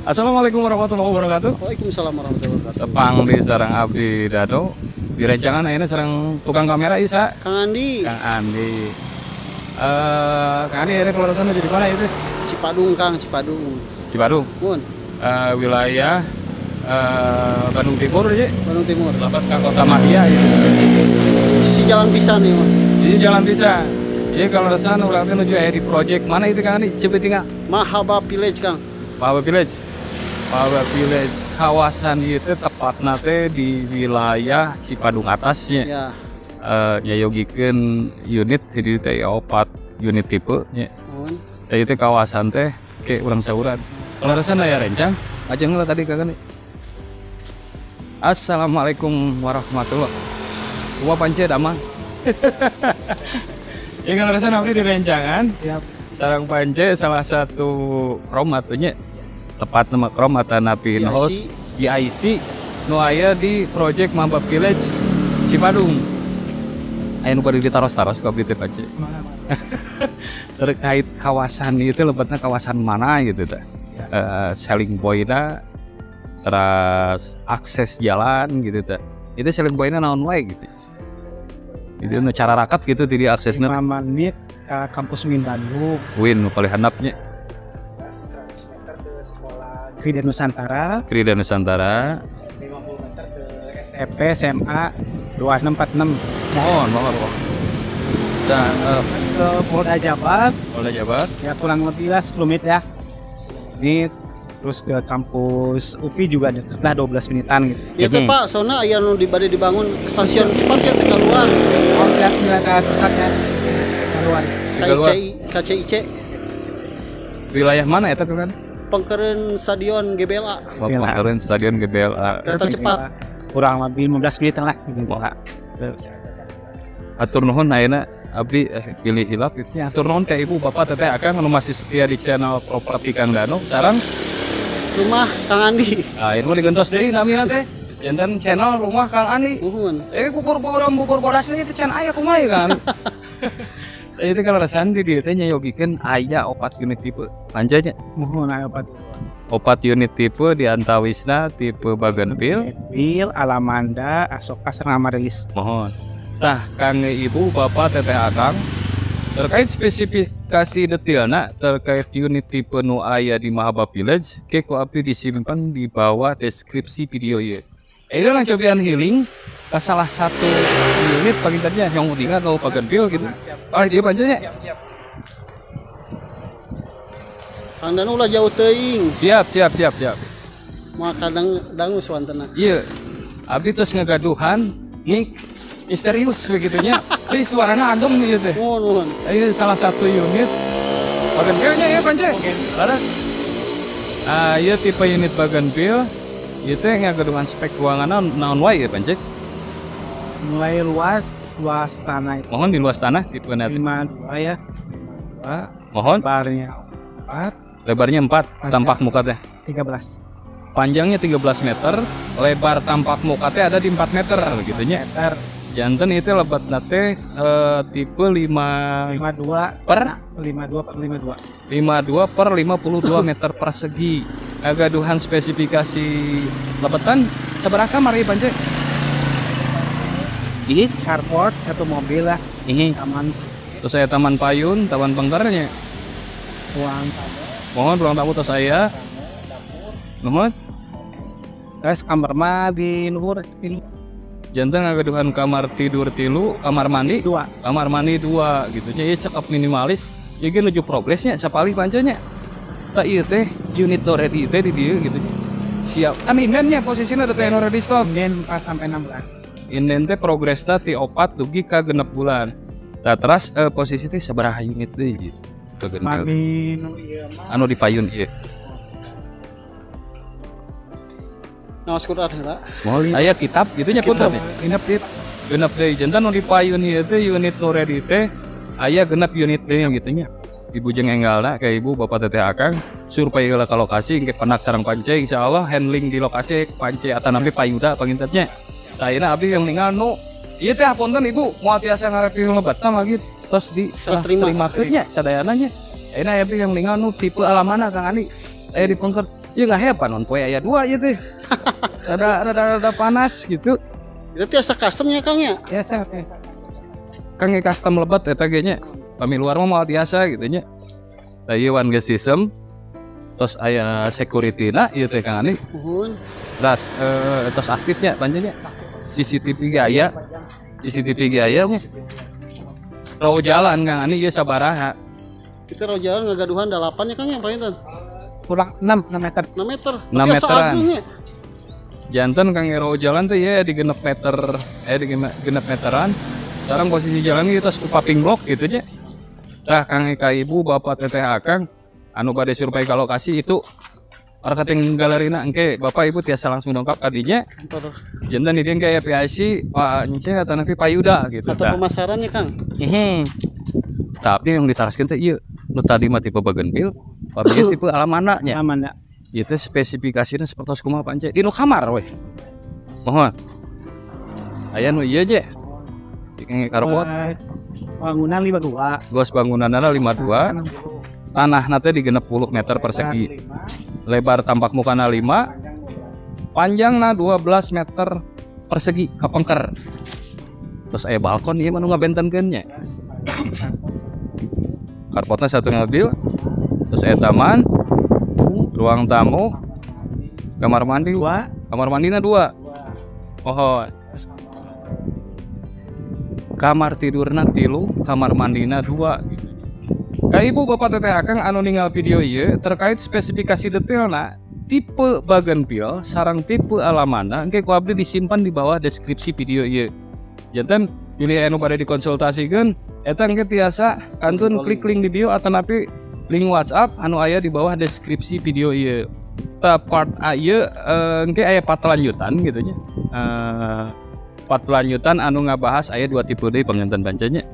Assalamualaikum warahmatullahi wabarakatuh. Waalaikumsalam warahmatullahi wabarakatuh. Tepang di sarang abdi Dado. Di rencangan ayeuna sareng tukang kamera Isa. Kang Andi. Kang Andi. Kang Andi ayeuna kelurahan di mana itu? Cipadung, Kang, Cipadung. Cipadung. Mun. Wilayah Bandung Timur ya. Bandung Timur. Lapat ka Kota Madia ya. Sisi jalan pisan nih, mah. Ini jalan pisan. Iya kalau resan urang teh nuju aya di project mana itu Kang Andi? Coba tinggal. Mahaba Village, Kang. Mahaba Village. Mahaba Village kawasan itu tepatna teh di wilayah Cipadung atasnya. Ya. Nyayogikeun unit di teh 4 unit tipe nya. Mun. Teh itu kawasan teh ke urang sauran. Kalau resan aya rencang, ajeng lah tadi Kang Andi. Assalamualaikum warahmatullahi. Kumaha pance damang. Ya kalau resan abdi di rencangan. Siap. Sarang pance salah satu krom atunya. Tepat nama krom atau napi host GIC nu aya di project Mahaba Village Cipadung. Aya nu bade ditaros-taros ku abdi teh pance. Terkait kawasan itu lebetna kawasan mana gitu teh. Selling point-na terus akses jalan gitu teh. Itu selling point-na naon wae gitu. Itu nu cara rakat gitu di aksesna. 5 menit ke kampus UIN Bandung. UIN nu paling handapnya. 100 meter ke sekolah Krida Nusantara. Krida Nusantara. 50 meter ke SMP SMA 2646. Mohon, mohon, mohon. Dan ke Polda Jabar. Polda Jabar. Ya kurang lebih lah 10 menit ya. Ini terus ke kampus UPI juga dekat lah 12 menitan gitu. Ya teh Pak, soalnya aya nu bade dibangun stasiun cepat ya teh keluar. Oh, ya cepat ya. Keluar. KCI KCIC. Wilayah mana eta kan? Pengkeren Stadion GBLA. Oh, Pengkeren Stadion GBLA. Kereta cepat. Kurang lebih 15 menit lah gitu. Atur nuhun ayeuna abdi pilih hilap gitu. Atur nuhun ka ibu bapak teteh akang anu masih setia di channel Properti Kang Dano. Sarang Rumah Kang Andi. Nah, ini mau digentos deui namina teh. Janten channel Rumah Kang Andi. Nuhun. Kukur borong kukur bodas ieu teh can aya kumaha ya kan. Itu kalau resan di dieu teh nyayogikeun aya 4 unit tipe. Panjanya. Muhun aya 4. 4 unit tipe di antawisna tipe Bougainville, Bill, Alamanda, Asoka sareng Amaryllis. Mohon. Tah kang ibu bapak teteh akang terkait spesifikasi detailna terkait unit tipe nu aya di Mahaba Village ke ku abdi disimpan di bawah deskripsi video ieu. Ini orang cobian healing ke salah satu unit pagintannya yang udah atau Bougainville gitu. Ah dia pancanya. Siap, siap. Kang Danu ulah jauh teuing. Siap, siap, siap, siap. Moal kadang dangu suantena. Iya. Abdi terus ngagaduhan nih misterius begitunya. Jadi suaranya adem gitu teh. Nuhun, nuhun. Ini salah satu unit Bougainville-nya ya pance. Laras. Ah, iya tipe unit Bougainville. Itu yang ngagaduhan spek ruanganna naon wae ya pance? Mulai luas tanah itu. Mohon di luas tanah tipe net 52 ya. 2. Mohon. Lebarnya 4. Lebarnya 4, tampak muka teh 13. Panjangnya 13 meter, lebar tampak muka teh ada di 4 meter gitu nya. Janten itu lebat nate tipe 52 per 52 per 52. 52 per 52 meter persegi. Agaduhan spesifikasi lebetan sabaraha kamar ieu pance? Ini carport satu mobil lah. Ini taman. Terus saya taman payun, taman pengkernya. Ruang tamu. Mohon ruang tamu terus saya. Mohon. Terus kamar mandi luhur ini. Janten ngagaduhan kamar tidur 3, kamar mandi 2. Kamar mandi 2 gitu nya. Ieu cekap minimalis. Ieu ge nuju progresnya sapalih pancanya. Tah ieu teh unit no ready teh di dieu gitu. Siap. Kan indennya posisinya ada teh no ready stop. Inden 4 sampai 6 bulan. Inden teh progresna ti 4 dugi ka 6 bulan. Tah teras posisi teh sabaraha unit deui gitu. Mami nu ieu mah anu di payun ieu. Naos Quran heula. Moal aya kitab gitu nya punten. Genep deui. Genep deui janten nu di payun ieu teh unit nu ready teh aya genep unit deui gitu nya. Ibu jeung enggalna ka ibu bapak teteh akang survei heula ka lokasi engke penak sareng pance insyaallah handling di lokasi pance atanapi payuda panginten nya. Tah ayeuna abdi yang ningal nu ieu teh punten ibu moal tiasa ngarepih lebatna mah gitu. Terus di terima nya sadayana nya. Ayeuna abdi yang ningal nu tipe Alamanda Kang Andi. Aya di pengker. Ieu nggak hebat non poe aya 2 ieu teh. Rada panas gitu. Itu tiasa custom nya Kang ya? Biasa. Kang custom lebat eta ge nya. Pami luar mah moal tiasa gitu nya. Tah ieu one gas system. Terus aya security na ieu teh Kang Ani. Nuhun. Terus tos aktifnya panjangnya. CCTV ge aya. CCTV ge aya nya. Row jalan Kang Ani ieu sabaraha? Kita row jalan ngagaduhan 8 ya Kang yang paling kurang 6 meter. 6 meter. 6 meteran. Jantan Kang row jalan tuh ya di genep meter, di genep meteran. Sekarang posisi jalan kita ku paving block gitu nya. Tah Kang ka ibu bapak teteh akang anu bade survei ka lokasi itu marketing galerina engke bapak ibu tiasa langsung dongkap kadinya. Jantan di dieu kayak PIC Pak Nyce atau nanti Pak Yuda gitu. Atau pemasarannya Kang. Tapi yang ditaraskeun teh ieu nu tadi mah tipe Bougainville, pabrik tipe Alamanda nya. Alamanda. Ieu teh spesifikasina sapertos kumaha Pak Ence? Di nu kamar weh. Mohon. Aya nu ieu je. Di carport. Bangunan 52. Luas bangunanna 52. Tanahna teh di 60 meter persegi. Lebar tampak mukana 5. Panjangna 12 meter persegi kapengker. Terus aya balkon ieu mah nu ngabentenkeun nya. Carportna satu mobil. Terus aya taman, ruang tamu, kamar mandi 2, kamar mandina 2. Oh. Kamar tidurna 3, kamar mandina 2 gitu. Ka ibu bapak teteh akang anu ninggal video ieu terkait spesifikasi detailna tipe Bougainville sareng tipe Alamanda engke ku abdi disimpan di bawah deskripsi video ieu. Janten pilih anu bade dikonsultasikeun eta engke tiasa kantun klik link di bio atanapi link WhatsApp anu aya di bawah deskripsi video ieu. Ta part A ieu engke aya part lanjutan gitu nya. Part lanjutan anu ngabahas aya 2 tipe deui panginten bancanya.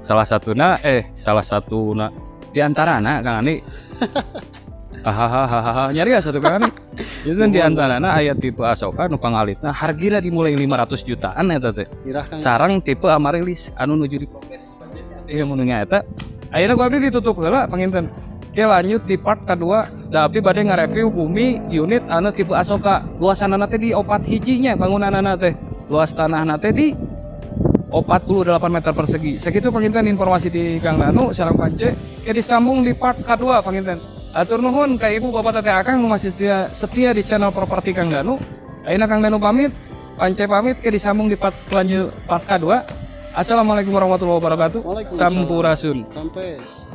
Salah satuna di antarana Kang Ani. Hahaha nyari satu Kang Ani. Itu di antarana aya tipe Asoka nu pangalitna hargina dimulai 500 jutaan eta teh. Sarang tipe Amaryllis anu nuju di progres ieu mun nya eta. Ayeuna ku abdi ditutup heula panginten. Oke lanjut di part kedua, da abdi bade ngareview bumi unit anu tipe Asoka. Luasanana teh di 4 hijinya bangunanana teh. Luas tanahna teh di 48 meter persegi. Segitu panginten informasi di Kang Danu sareng Pance. Ya disambung di part kedua panginten. Atur nuhun ka ibu bapak teteh akang masih setia di channel properti Kang Danu. Ayeuna Kang Danu pamit, Pance pamit, ke disambung di part lanjut part kedua. Assalamualaikum warahmatullahi wabarakatuh. Sampurasun. Rampes.